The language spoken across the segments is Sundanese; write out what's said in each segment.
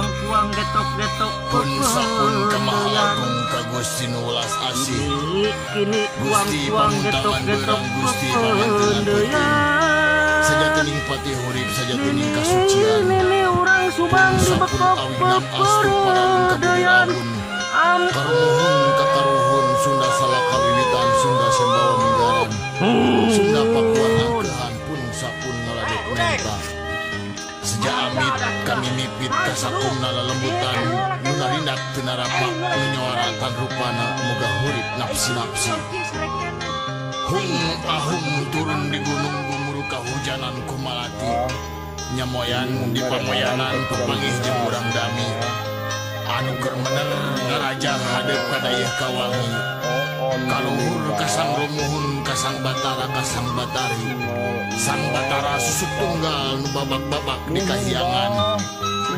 Kuang-kuang getok-getok Pun sapun kamaha agung ka Gusti nu welas asih. Kini Gusti kuang-kuang pamuntangan getok-getok beurang Gusti pamantengan peuting. Sajatining pati hurip sajatining kasucian. Nini urang Subang Pun di sapun bekok awinam astu paralun ka budi peperedeyan. rabun. Ampun. Karuhun kakaruhun Sunda salaka wiwitan Sunda sembawa minggaran. Sunda Pakuan angkehan pun sapun ngaladek menta. Seja amit kami mipit kasakumna lelembutan nu narindak teu narapak nu nyawaratan rupana moga hurip napsi-napsi. Hung ahung turun di gunung gumuru kahujanan kumalati. Nyamoyan di pamoyanan papanggih jeung urang dami. Anu keur mener ngaraja hadeup ka dayeuh kawangi. Kaluhur kasang rumuhun kasang batara kasang batari. Sang batara susuk tunggal nu babak-babak di kahyangan.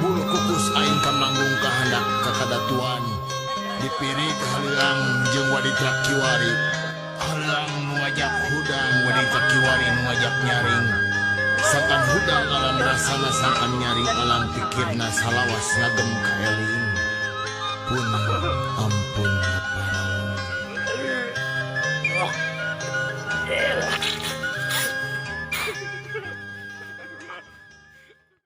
Bulu kukus aing kamanggung kahandak ka kadatuan. Dipirik haleuang jeung waditra kiwari. Haleuang nu ngajak hudang waditra kiwari nu ngajak nyaring. Sangkan hudang alam rasana sangkan nyaring alam pikirna salawas ngagem kaeling. Pun ampun paralun.